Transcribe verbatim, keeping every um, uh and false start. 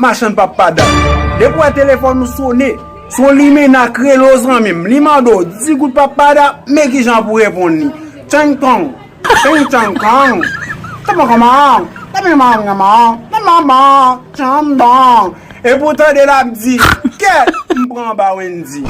machann Papada. Depi w wè telefòn ou sone, se yon limena k rele w zanmi m. Li mande w di goud Papada, men kijan pou reponn li. Tchang tong, tchang tchang tchang. Tchang tchang tchang. Tchang tchang tchang. Tchang tchang tchang. E pou tande l ap di, kèt, m pran anba Wendy.